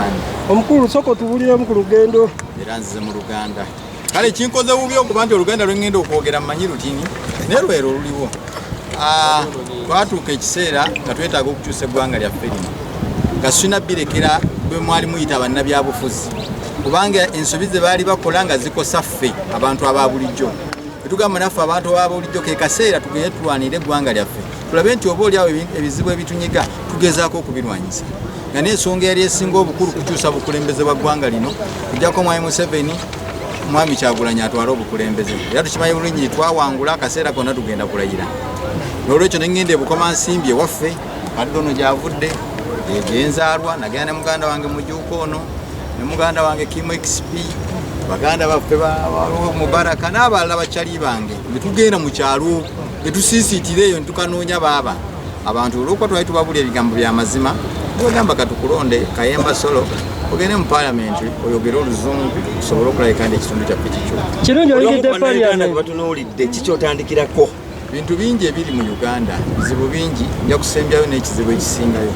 Maani. Omukulu, sooka otubuliremu ku lugendo. Era nzize mu Luganda. Kale kinkoze bubi okuba nti Oluganda lwe ŋŋenda okwogera mmanyi lutini, naye lwero oluliwo. Twatuuka ekiseera nga twetaaga okukyusa eggwanga lyaffe lino, nga sirina birekera bwe mwali muyita bannabyabufuzi, kubanga ensobi ze baali bakola nga zikosa ffe abantu aba bulijjo. Tugamba naffe abantu aba bulijjo ke kaseera tugende tulwanire eggwanga lyaffe, tulabe nti oba oliawo ebizibu ebitunyiga tugezaako okubirwanyisa. Nga n'ensonga eyali esinga obukulu kukyusa bukulembeze bwa ggwanga lino, kujjako Mwami Museveni, Mwami Kyagulanyi atwale obukulembeze. Era tukimanyi bulungi twawangula, akaseera konna tugenda kulayira. N'olwekyo ne ŋŋenda e Bukomansimbi ewaffe, kadde ono gy'avudde gyenzaalwa, nagenda ne muganda wange Mujuuka ono ne muganda wange Kim XP, baganda baffe Mubaraka n'abalala bakyali bange, ne tugenda mu kyalo ne tusiisiitira eyo ne tukanoonya baaba abantu. Olw'okuba twali tubabulya ebigambo bya mazima, tubagamba katukulonde Kayemba Solo ogende mu paalamenti oyogere Oluzungu tusobole okulabika nti ekitundu kyaffe kikyuka. Kirungi oyingidde Bannayuganda batunuulidde, kikyotandikirako? Bintu bingi ebiri mu Uganda, bizibu bingi. Nja kusembyayo n'ekizibu ekisingayo.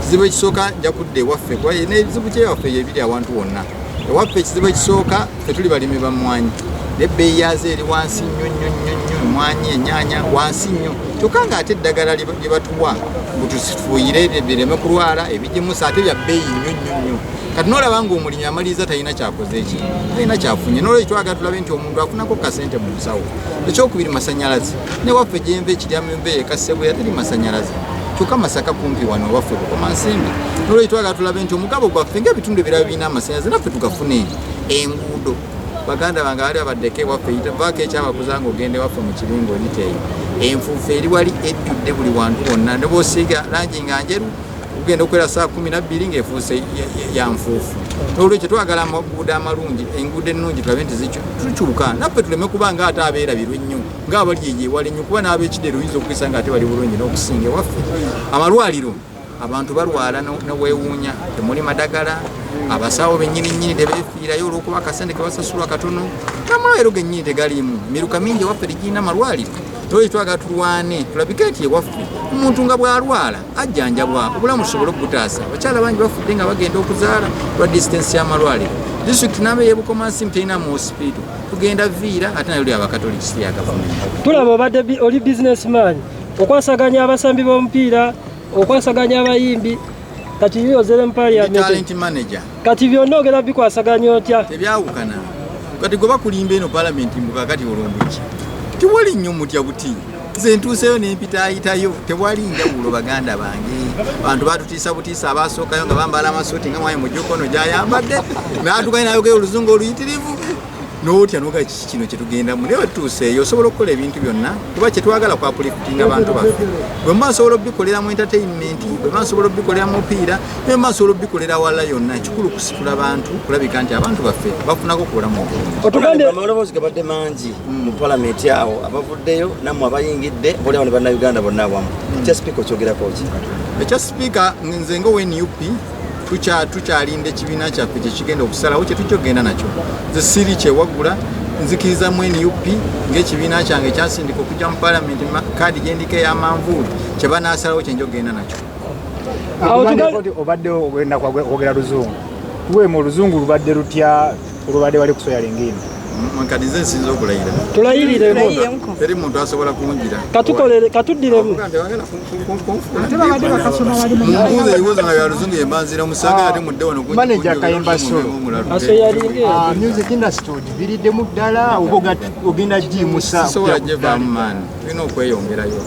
Ekizibu ekisooka, nja kudda ewaffe kuba n'ebizibu kyewaffe ebiri awantu wonna. Ewaffe ekizibu ekisooka, ffe tuli balimi ba mmwanyi, n'ebbeeyi yaazo eri wansi nnyo nnyo nnyo nnyo. Emmwanyi, ennyaanya wansi nnyo, kyokka ng'ate eddagala lye batuwa mbu tufuuyire bireme kulwala, ebigimusa, ate bya bbeeyi nnyo nnyo nnyo. Kati nolaba ng'omulimi amaliriza talina kyakoze eki, talina kyafunye. Nolwekyo twagala tulabe nti omuntu afunako kasente mu nsawo. Ekyokubiri, masanyalaze. Newaffe gyenva ekiryamu enva eyo ekasebweya teri masanyalaze, kyokka Masaka kumpi wano ewaffe Bukomansimbi. Nolwekyo twagala tulabe nti omugabo gwaffe ng'ebitundu ebirala birina amasanyalaze, naffe tugafune. Enguudo, baganda bange abali babaddeko ewaffe, vaako ekyabakuza nga ogenda ewaffe mu Kiringo oyita eyo, enfuufu eri wali ejjudde buli wantu wonna. Ne bwosiiga langi nga njeru, ogenda okukwera saa 12 ng'efuuse ya nfuufu. Olwekyo twagala amaguudo amalungi, enguudo ennungi, tulabe nti tukyuka naffe tuleme kuba nga ate abeerabirwa ennyo ng'abali eyo ewala ennyo, kuba n'ab'ekidero oyinza okukisa nga ate bali bulungi n'okusinga ewaffe. Amalwaliro, abantu balwala neweewuunya, temuli madagala, abasawo bennyini nnyini tebeefiirayo olw'okuba akasente ke basasulwa katono, n'amalwaliro gennyini tegaliimu. Emiruka mingi ewaffe tegirina malwaliro. Olwekyo twagala tulwane tulabike nti ewaffe omuntu nga bw'alwala ajjanjabwa, obulamu tusobole okubutaasa. Abakyala bangi bafudde nga bagenda okuzaala lwa distance y'amalwaliro. Disitulikiti namba ey'e Bukomansimbi terina mu hospital, tugenda Viira, ate nayo lya Abakatoliki, si ya gavumenti. Tulaba obadde oli businessman, okwasaganya abasambi b'omupiira, okwasaganya abayimbi, kati yozere mu Ndi parliament. Talent manager. Kati byonna ogenda bikwasaganya otya? Tebyawukana. Kati gwe bakulimba eno palamenti mbu kakati olwombuki tewali nnyo mutya buti. Nze ntuuseyo nempitaayitayo, tewali njawulo baganda bange. Bantu batutiisa butiisa. Abasookayo nga bambala amasuuti nga mwami Mujuko ono gyayambadde, natukayo nayogera Oluzungu oluyitirivu, notya noga kiki kino kyetugendamu. Naye wetutuuseeyo osobola okukola ebintu byonna, kuba kyetwagala kwa upliftinga abantu baffe. Bwe mba nsobola obikolera mu entertainment, bwe mba nsobola obikolera mu mupiira, bwe mba nsobola obikolera wala yonna, ekikulu kusitula bantu, kulabika nti abantu baffe bafunako ku bulamu obulungi. Otugambye Amaloboozi gabadde mangi mu palamenti awo, abavuddeyo nammwe abayingidde, boliawo ne Bannayuganda bonna awamu. Ekya sipiika okyogerako ki? Ekya sipiika, nze nga owa NUP tukyalinda ekibiina kyaffe kyekigenda okusalawo kyetujja okugenda nakyo. Nze siri kyewaggula, nzikiriza mu NUP ng'ekibiina kyange kyansindika okujja mu palamenti, kaadi gyendiko ey'amanvuuli, kye banaasalawo kyenja okugenda nakyo. Awo Tugambye nti obadde ogenda kwogera Luzungu, tuweemu Oluzungu lubadde lutya olubadde wali kuswearing in? Kati nze nsinza okulayira. Tulayiriremu. Teri muntu asobola kungira. Katukolere, katuddiremu. Mumbuuza ebibuuzo nga bya Luzungu, yemba nzira musaga ate mudde wano. Manager Kayemba Solo. Aswearinge. Music industry ogiviriddemu ddala oba ogenda giyimusa? Sisobola givaamu maani, tulina okweyongerayo.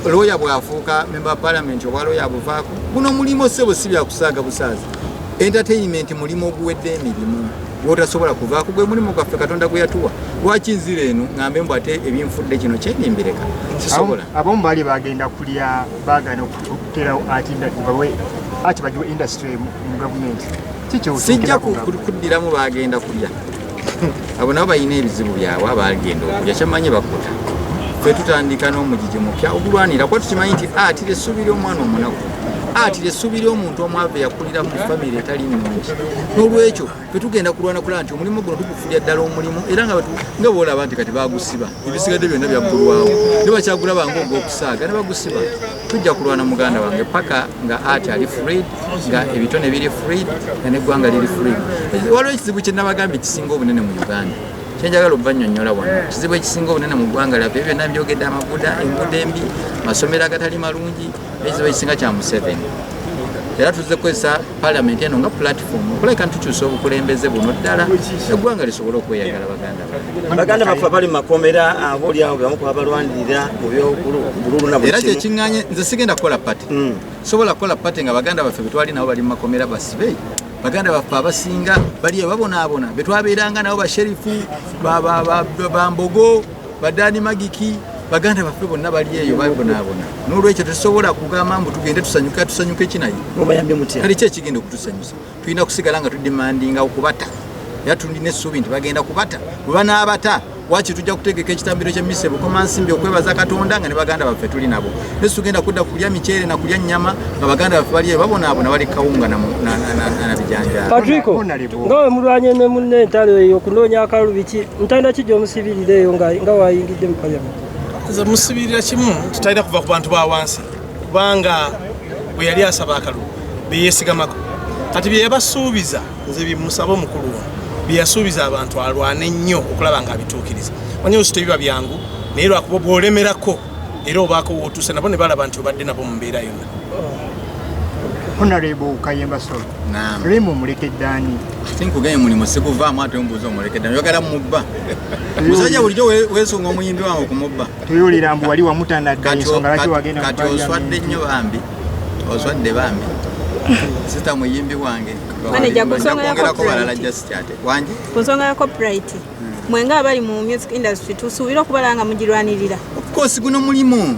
Looya bw'afuuka member wa parliament, obwa looya abuvaako. Guno mulimu ssebo, si byakusaaga busaazi. Entertainment mulimu oguwedde emirimu gwotasobola kuvaako, gwe mulimu gwaffe Katonda gwe yatuwa. Lwaki nzira eno ŋŋambe mbu ate ebinfudde kino kyendimbireka? Sisobola. Abamu baali bagenda kulya, bagana okuteerawo art industry, bawe ati bagiwe industry mu gavumenti. Kiki Sijja kuddiramu bagenda kulya. Abo nabo balina ebizibu byabwe. Abagenda okulya kyamanyi bakuta. Ffe tutandika n'omugigi mupya ogulwanira, kuba tukimanyi nti ati essuubi ly'omwana omunaku. Ati lyessuubi ly'omuntu omwavu yakulira mu famire etali nnungi. N'olwekyo fe tugenda kulwana kulaba nti omulimu guno tugufulya ddala omulimu, era nga bwolaba nti kati bagusiba, ebisigadde byonna byaggulwawo, ne bakyagulaba ng'ogwokusaaga ne bagusiba. Tujja kulwana muganda wange paka nga ati ali freed, nga ebitone biri freed, nga n'eggwanga liri freed. Waliwo ekizibu kye nabagambye ekisinga obunene mu Uganda kyenjagala obbannyonnyola wano. Ekizibu ekisinga obunene mu ggwanga lyaffe, ebyo byonna mbyogedde, amaguda, enguudo embi, masomero agatali malungi, ekizibu ekisinga kya Museveni. Era tuzze kukozesa parliament eno nga platform okulabika ntukyusa obukulembeze buno ddala, eggwanga lisobole okweyagala. Baganda bange, baganda baffe abali mu makomera, aboolyawo bamu ku babalwanirira mu byobululu na buli era kimu. Kyekiŋŋanye, nze sigenda kukola party. Sobola kukola party nga baganda baffe betwali nabo bali mu makomera basibe. Baganda baffe abasinga bali babonaabona, betwabeeranga nabo, basherifu, bambogo, badani magiki, baganda baffe bonna bali eyo babonaabona. N'olwekyo tetusobola kugamba mbu tugende tusanyuke. Tusanyuke kinaye? Mubayambye mutya? Kali ki ekigenda okutusanyusa? Tulina kusigala nga tudemandinga okubata, era tulina essuubi nti bagenda kubata. Bwe banaabata, waki tujja kutegeka ekitambiro ky'emmisa Bukomansimbi okwebaza Katonda nga ne baganda baffe tuli nabo. Naye tugenda kudda kulya miceere na kulya nnyama nga baganda baffe bali eyo babonaabona, bali kawunga na bijanjaalo. Patrico, Honorable. nga we mulwanye ne munne entalo eyo okunoonya akalulu, biki ntanda ki gy'omusibirira eyo nga wayingidde mu parliament? Nze musibirira kimu, tutalina kuva ku bantu ba wansi, kubanga bwe yali asaba akalulu beyesigamako, kati bye yabasuubiza, nze bimusaba omukulu ono, bye yasuubiza abantu alwane nnyo okulaba nga abituukiriza. Manyi osi tebiba byangu, naye lwakuba bw'olemerako era obaako wootuuse nabo ne balaba nti obadde nabo mu mbeera yonna. Honorable Kayemba Solo. Naam. Rema omulekedde ani? Sinkuganye mulimu sikuvaamu, ate ombuuza omulekedde. Oyagala mubba musajja bulijjo weesunga omuyimbi wange okumubba. Tuyulira mbu wali wamutanadda, Kati ensonga lwaki wagenda mu kati oswadde parliament? nnyo bambi, oswadde bambi. Sita muyimbi wange. Manager, ku nsonga ya Nja kwongerako balala. copyright. Just ate wangi. Ku nsonga ya copyright, mwe nga abali mu music industry, tusuubire okubala nga mugirwanirira? Of course, guno mulimu,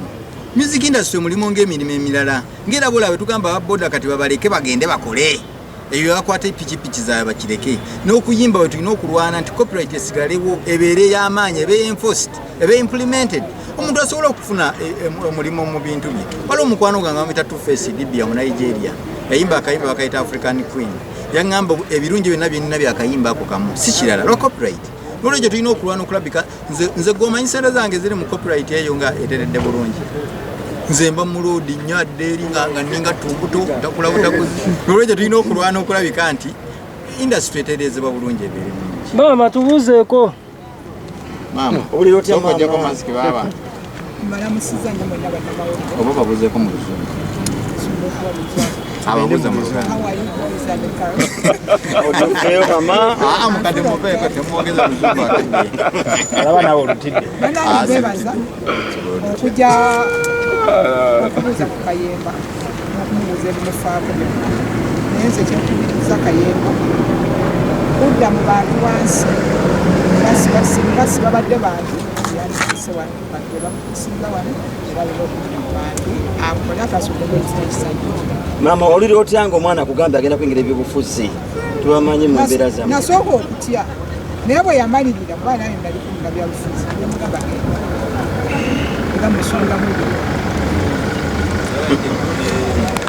music industry mulimu ng'emirimu emirala, ng'era bwolaba tugamba ababoda kati babaleke bagende bakole ebyo, bakwata epikipiki zaabwe bakireke. N'okuyimba bwe tulina okulwana nti copyright esigalewo, ebeere ey'amaanyi, ebe enforced, ebe implemented, omuntu asobole okufuna omulimu mu bintu bye. Waliwo omukwano gwange bamuyita Tuface Dibia mu Nigeria, yayimba akayimba bakayita African Queen. Yaŋŋamba ebirungi byonna byenina byakayimba ako kamu, si kirala, lwa copyright. Nolwekyo tulina okulwana okulabika. Nze gomanyi sente zange ziri mu copyright eyo nga eteredde bulungi. Nze mba muloodi nnyo adde eri nga ninga tumbuto ntakula butakuzi. Nolwekyo tulina okulwana okulabika nti industry etereezebwa bulungi, ebeere nungi. Maama, tubuuzeeko. Maama. Owulira otya, Sooka oggyeko maama? masiki baaba. Mbalamusiza nnyo mwenna bannamawulire. Oba babuzeeko mu Luzungu, ababuuza mu Luganda. How are you boys and girls? Otuukeyo mama. Aa, mukadde muveeko, temwogeza Luzungu akadde. Alaba naawe olutidde. Bannange, mbebaza okujja okubuuza ku Kayemba n'okumubuuza ebimufaako byonna, naye nze kyenkubiriza Kayemba kudda mu bantu wansi, nga si babadde bantu yandise wano, bantu be bakusinga wano, era alina okudda mu bantu akole akasobole ekisa ekisajja. Maama, owulira otya nga omwana akugambye agenda kuyingira ebyobufuzi? Tubamanyi mu mbeera zammwe. Nasooka okutya, naye bwe yamalirira, kuba nange nali kumula byabufuzi, nemugamba genda, era musongamu.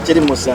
Kiri musa.